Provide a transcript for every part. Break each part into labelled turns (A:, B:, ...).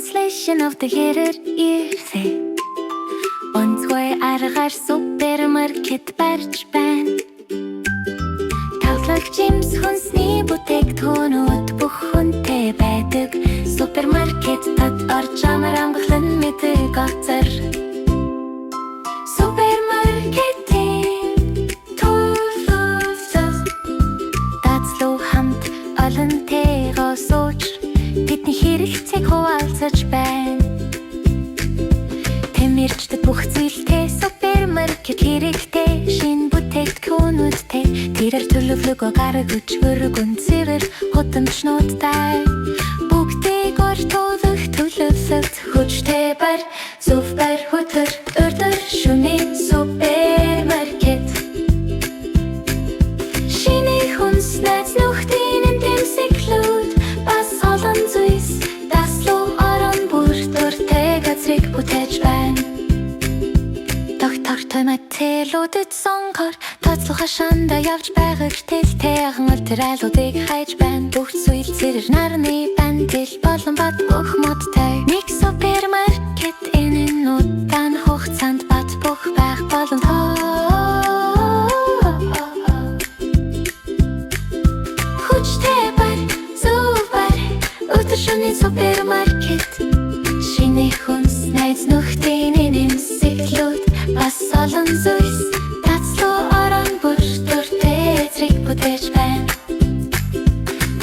A: Translation of the хэрэг ирсэ. Онцгой аргаар супермаркет барьж байна. Тоглогч жимс, хүнсний бүтээгдэхүүнүүд бүх хүнтэй байдаг. Супермаркетад орж амар амгалан мэддэг газар. Супермаркетийн төлөвлөлт. Дазлуу хамт олонтойгоо сууж, бидний хэрэгцээг хуваалцаж байна. Тэмэрчдэд бүх зүйлтэй супермаркет хэрэгтэй. Шинэ бүтээгдэхүүнүүдтэй. Тэрээр төлөвлөгөө гаргаж, өргөн, цэвэр худамчнуудтай. Бүгдийг ортолох төлөвлөлт. Хүчтэй бар, зөв бар, өдөр өдөр шөнийн супермаркет. Шинэ хүнс, найз нөхдийн тэмцэглүүд, бас олон зүйлс. Даслуу орон бүр дуртай газрыг бүтээж байна. Тогтвортой материалуудад сонгохоор тооцоолох хашаанда явж байгаа гэртэлтэй материалуудыг хайж байна. Бүх зүйл цэрэр нарны бандил болон бат бүх модтой. Нэг супермаркет энэ нь удаан хугацаанд бат бөх байх боломжтой. Хүчтэй бар, зөв бар, өдөр шөнийн супермаркет. Шинэ хүнс, найз нөхдийн нэмсэглүүд, бас олон зүйлс. Дазлуу орон бүр дуртай эзрийг бүтээж байна.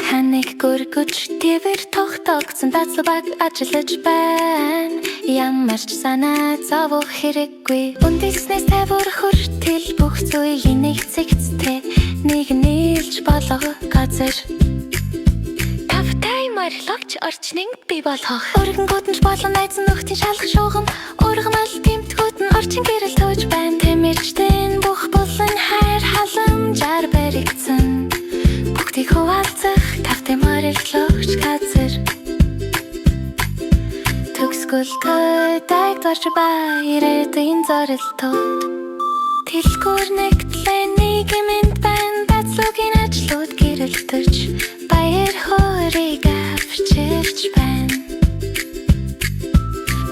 A: Ханыг гөргөж твэр тогтоогдсон дазлуу баг ажиллаж байна. Ямар ч санаа зовох хэрэггүй. Үндэснээс 50 хүртэл бүх зүйлийн нэг цэгцтэй, нэг нийлж болох газар. Тавтай морилогч орчныг бий болгох. Өргөн гудамж болон найз нөхдийн шалах шугам, ургамал тэмдгүүд нь орчин гэрэл тууж байна. Тэмэрчдэн бүх булан хайр халамжаар баригдсан. Бүгдийг хуваалцах тавтай морилогч газар. Төгсгөлтэй дайгдарч ба ирээдүйн зорилтууд. Дэлгүүр нэгтлээ нийгэмд байна. Дазлуугийн ажлууд гэрэлтэж, баяр хөөрийг авчирч байна.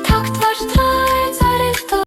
A: Тогтвор.